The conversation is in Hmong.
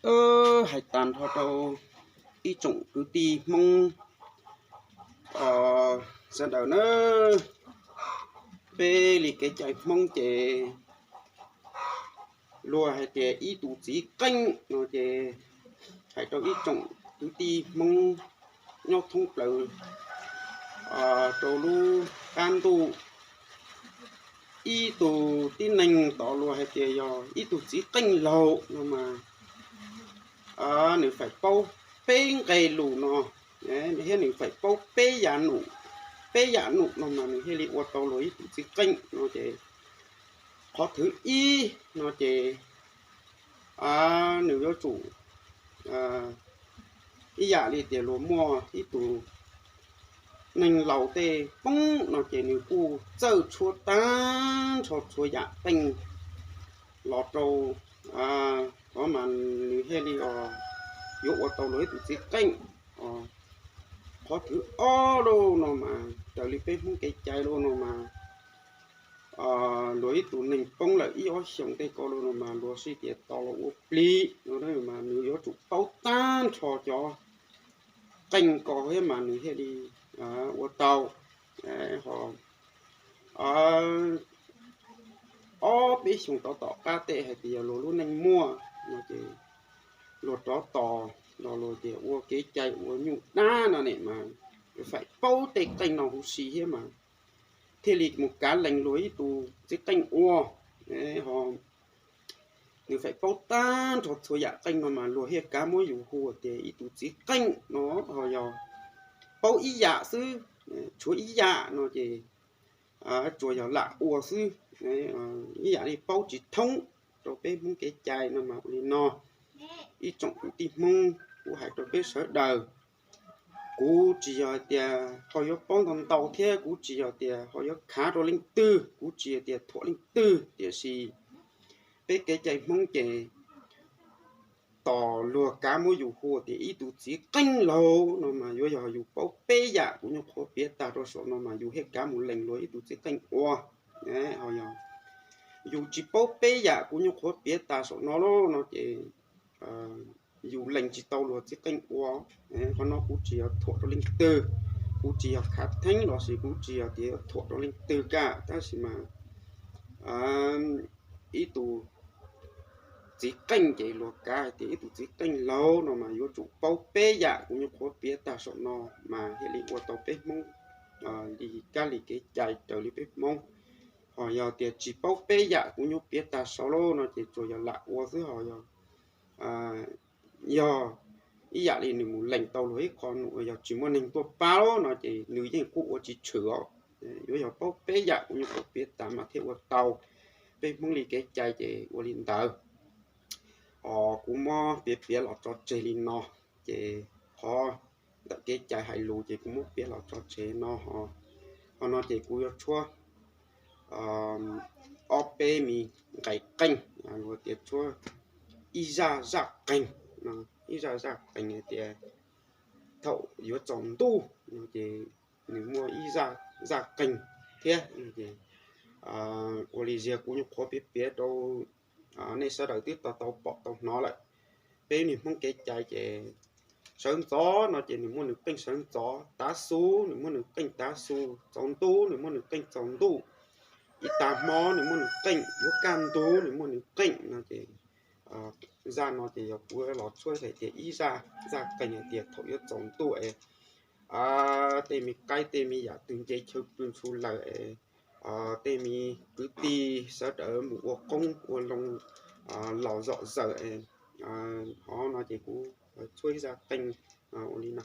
Hais tas nrho rau ib tsoom kwv tij Hmoob sawv daws na, peb li kev cai Hmoob ces luag hais tias ib tus txiv qeej no ces hais rau ib tsoom kwv tij Hmoob nyob thoob plaws rau lub qab ntuj, ib tug tib neeg tod luag hais tias yog ib tug txiv qeej laug no mas nws faim paub peb nqe lus no, thiab nws faim paub peb yam num, peb yam num no mas nws thiaj li ua tau luag ib tus txiv qeej no ces, qhov thwv ib no ces nws yuav tsum ib yam li tias luag muaj ib tus neeg laus tej poob no ces nws kuj txawj tshuab tag nrho txhua yam qeej los rau, o mas nws thiaj li yuav ua tau luag ib tus txiv qeej. Qhov thwv ob lauj no mas raws li peb Hmoob kev cai lauj no mas luag ib tus neeg poob lawm ib ob xyoos tej ko lauj no mas luag sib tias tos los ua plig no mas nws yuav tsum paub tag nrho cov qeej ko thiab mas nws thiaj li ua tau. Ho ob peb xyoos tom tom qab tej hais tias yog luag lub neej muaj no ces luag rov tos los luag tias ua kev cai ua nyuj dab no ne mas faim paub tej qeej no huv si thiab mas thiaj li mus kav lees luag ib tus txiv qeej ua. Ho nws faim paub tag nrho txhua yam qeej no mas luag thiaj kav muab yus hu tias ib tus txiv qeej no. Ho yog paub ib yam xwb, tshuav ib yam no ces tsuas yog lam ua xwb, ib yam li paub tsis thoob rau peb Hmoob kev cai no mas ua li no. Ib tsoom kwv tij Hmoob, kuv hais rau peb sawv daws, kuv tsis yog tias ho yuav paub ntau ntau thiab kuv tsis yog tias ho yuav khav rau leej twg, kuv tsis yog tias thuam leej twg, tiam sis peb kev cai Hmoob ces tos luag kav muab yus hu tias ib tus txiv qeej laug no mas yuav yog yus paub peb yam kuv nyuam qhuav piav tag rau saum no mas yus thiaj kav mus lees luag ib tus txiv qeej ua. Ho yog yus tsis paub peb yam kuv nyuam qhuav piav tag saum no lauj no ces yus lees tsis tau luag txiv qeej ua. Qhov no kuv tsis yog thuam rau leej twg, kuv tsis yog khav theeb los sis kuv tsis yog tias thuam rau leej twg kiag, tab sis mas ib tus txiv qeej ces luag kav hais tias ib tus txiv qeej laug no mas yuav tsum paub peb yam kuv nyuam qhuav piav tag saum no mas thiaj li ua tau peb Hmoob li kab li kev cai raws li peb Hmoob. Ho yog tias tsis paub peb yam kuv nyuam piav tag saud lauj no ces tsuas yog lam ua xwb. Ho yog yog ib yam li nws mus lees tau luag ib qho num yog tsis muaj neeg tuaj pab lauj no ces nws yeej kuj ua tsis tshwm os. Yuav yog paub peb yam kuv nyuam qhuav piav tas mas thiaj ua tau. Peb Hmoob li kev cai ces ua li ntawd. Os, kuv muab piav piav los tso tseg li no, ces qhov ntawm kev cai hais lus ces kuv muab piav los tso tseg no. Ho no ces kuv yuav tshuab ob peb me nqe qeej, luag tias tshuab ib zaj zaj qeeg, ib zaj zaj qeeg hais tias thaum yuav tsaus ntuj no ces nws muaj ib zaj zaj qeeg thiab. Ua li ziag kuv nyuam qhuav piav piav rau nej sawv daws twb tau tau pom tau hnov lawm. Peb niag Hmoob kev cai ces sawv ntxov no ces nws muaj nws qeej sawv ntxov, tav su nws muaj nws qeej tav su, tsaus ntuj nws muaj nws qeej tsaus ntuj, ib tag hmo nws muaj nws qeej, yuav kaj ntug nws muaj nws qeej no ces zaj no ces yog kuv los tshuab hais tias ib zaj zaj qeeg hais tias thaum yuav tsaus ntuj es tej me qaib tej me yam twg nce chaw pw ntshu lawm es tej me kwv tij sawv daws mus ua qoob ua loo los zom zaws es, ho no ces kuv tshuab ib zaj qeej ua li no.